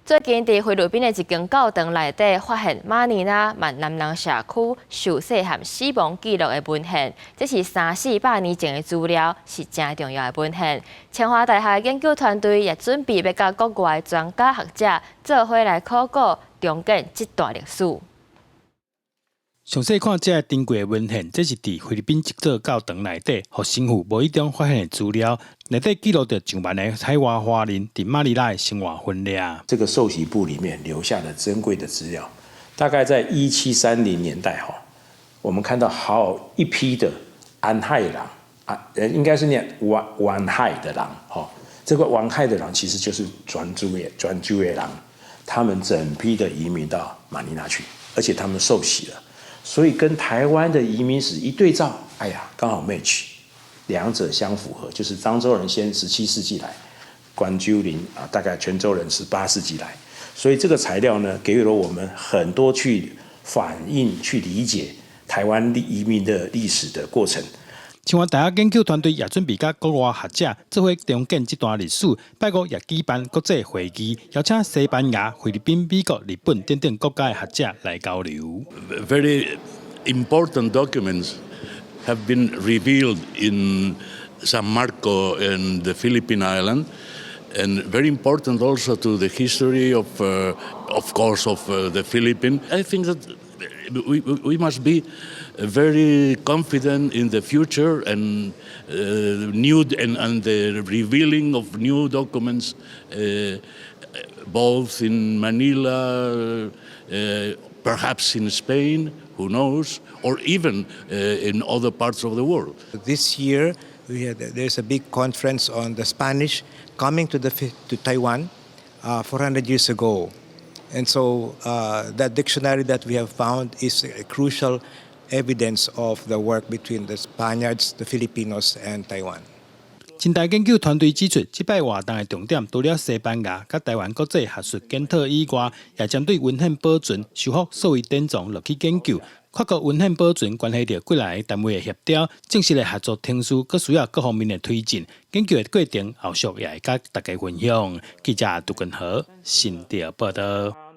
最近佇菲律賓的一間教堂內底發現馬尼拉閩南人社區受洗和死亡記錄的文獻，這是三四百年前的資料，是誠重要的文獻。清華大學的研究團隊也準備欲佮國外專家學者做伙來考古重建這段歷史。詳細看這个珍貴的文獻，這是佇菲律賓一座教堂內底，予神父無意中發現的資料，內底記錄著上萬个海外華人佇馬尼拉的生活分列。這個受洗簿裡面留下的珍貴的資料，大概在1730年代哈，我們看到好一批的安海人啊，應該是念灣灣海的人哈，這個灣海的人其實就是泉州的人，他們整批的移民到馬尼拉去，而且他們受洗了。所以跟台灣的移民史一對照，哎呀，剛好 match，兩者相符合。就是漳州人先17世紀來，泉州人啊，大概泉州人18世紀來，所以這個材料呢，給予了我們很多去反映、去理解台灣移民的歷史的過程。清華大學研究團隊也準備佮國外學者做伙重建這段歷史。拜五也舉辦國際會議，邀請西班牙、菲律賓、美國、日本等等國家的學者來交流。 Very important documents have been revealed in San Marco and the Philippine Island, and very important also to the history of course, of the Philippines. I think that we must be very confident in the future and new and the revealing of new documents, both in Manila, perhaps in Spain, who knows, or even in other parts of the world. This year, there's a big conference on the Spanish coming to Taiwan 400 years ago. And so that dictionary that we have found is a crucial evidence of the work between the Spaniards, the Filipinos, and Taiwan. 清大研究團隊指出，這擺活動的重點除了西班牙佮台灣國際學術檢討以外，也針對文獻保存、修復數位典藏落去研究。跨國文獻保存關係著幾若个單位的協調，正式的合作程序，閣需要各方面的推進。研究的過程後續也會佮大家分享。記者杜根和新竹報導。